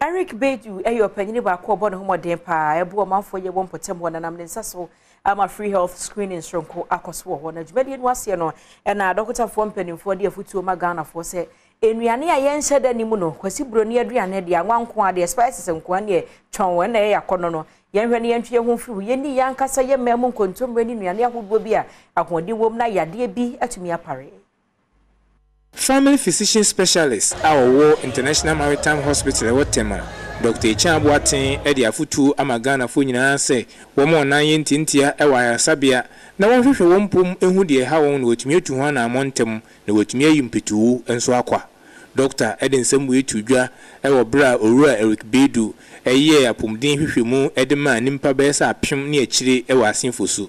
Eric Bedu yɛ ɔpanyin baako a ɔbɔ ne ho mmɔden paa ɛboa ɔmanfoɔ yɛ wɔ mpɔtam hɔ nanam ne nsa so ama free health screening soronko akɔ so wɔ hɔ. Na dwumadie no aseɛ no, ɛna adɔkotafoɔ mpanimfoɔ de afotuo ma Ghanafoɔ sɛ nnuane a yɛnhyɛ da nim no, Kwasi Buroni aduane deɛ, anwa nko a deɛ, spices nko a neɛ twɔn ɛna ɛyɛ akɔnɔ no, yɛnhwɛ ne yɛntwe yɛn ho mfiri ho. Yɛnni yɛn ankasa yɛ mmaa mu nkontommire ne nnuane ahodoɔ bi a ahoɔden wɔ mu na yadeɛ bi atumi apare. Family physician specialist a ɔwɔ International Maritime Hospital ɛwɔ Tema, Dr Ekyan Aboaten, de afotuo ama Ghanafoɔ nyinaa sɛ wɔn a wɔn yɛ ntiantia wɔ ayaresabea na wɔnhwehwɛ wɔn mpom ehu deɛ ɛha wɔn na wɔatumi atu ho anammɔ ntɛm na wɔatumi ayi mpɛtuo nso akwa. Dɔkta de nsɛm wei to dwa wɔ berɛ a Owura Eric Bedu ɛyɛɛ apɔmuden hwehwɛmu de maa nnipa bɛyɛ sɛ 1000 ne akyire wɔ Assin Fosu.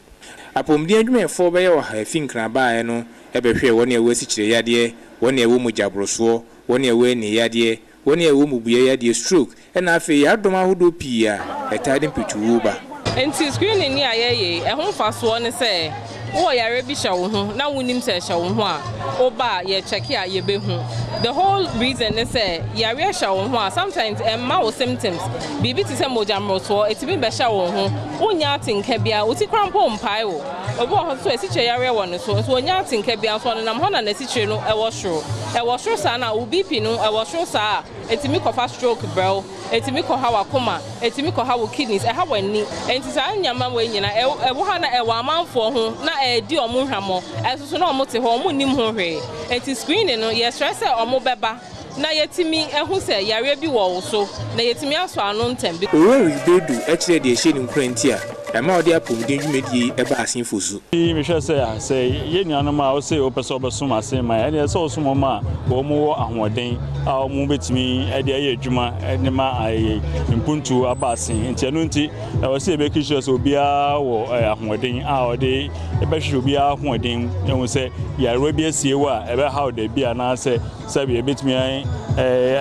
Apɔmuden adwumayɛfoɔ bɛyɛ 100 fi Nkran no bɛhwɛ wɔn a ɛwɔ asikyire yadeɛ, wɔn a ɛwɔ mogyaborosoɔ, wɔn a ɛwɔ ani yadeɛ, wɔn a ɛwɔ mubua yadeɛ, stroke, ɛna afei yaredɔm ahodoɔ pii a ɛtaa de mpɛtuwuo ba. Nti screening ni a yɛyɛ, ɛho mfasoɔ ne sɛ wowɔ yare bi hyɛ wo ho na wonim sɛ ɛhyɛ wo ho a, woba a yɛkyɛke a yɛbɛhu. The whole reason ne sɛ yareɛ hyɛ wo ho a, sometimes ɛmma wo symptoms. Biribi te sɛ mogya mmorosoɔ ɛtumi bɛhyɛ wo ho, wonya atenka bia, wo ti kora mpo mpae wo. Obi wɔ hɔ nso asikyire yareɛ wɔ ne so nso onya atenka bia, nso ɔnenam hɔ na n'asikyire no ɛwɔ soro. Ɛwɔ soro saa na wo BP no ɛwɔ soro saa a, ɛtumi kɔfa stroke brɛ wo, ɛtumi kɔha w'akoma, ɛtumi kɔha wo kidneys, ɛha w'ani. Nti saa nneɛma wei nyinaa ɛwɔ ha na ɛwɔ amanfoɔ ho na ɛredi ɔmo hwammɔ, ɛso so na ɔmo te hɔ, ɔmo nnim ho hwee. Nti screening no, yɛsrɛ sɛ ɔmo bɛba na yɛtumi ɛho sɛ yareɛ bi wɔ wo so na yɛtumi asɔ ano ntɛm. Owura Eric Bedu kyerɛ deɛ ɛhyɛ ne nkura nti a ɛma ɔde apɔmuden dwumadie yi ɛba Assin Fosu. Mehwɛ sɛ yɛn nuanom a wɔsɛ wɔpɛ sɛ wɔbɛsom ase ma ɛne sɛ wɔsom wɔn a wɔn wɔ ahoɔden a wɔn bɛtumi de ayɛ adwuma ne ma ayɛ mpuntu aba ase. Nti ɛno nti ɛwɔ sɛ yɛbɛki sure sɛ obiara wɔ ahoɔden a ɔde ɛbɛhwehwɛ obiara ahoɔden ɛhu sɛ yarewa bi asie wɔ a ɛbɛhaw da bi anaasɛ sɛbi ɛbɛtumi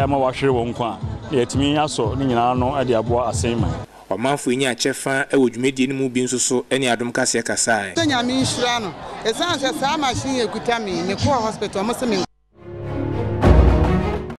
ama wahwere wɔn nkwa a, yɛtumi asɔ ne nyinaa no de aboa Assin man. Ɔmanfoɔ yi nya kyɛfa wɔ dwumadie no mu bi nso so ne Adom Kaseɛ kasaeɛ. Sɛ Nyame nhyira no, ɛsiane sɛ saa machine yɛ kuta me, mekɔɔ hospital, ɔmo sɛ me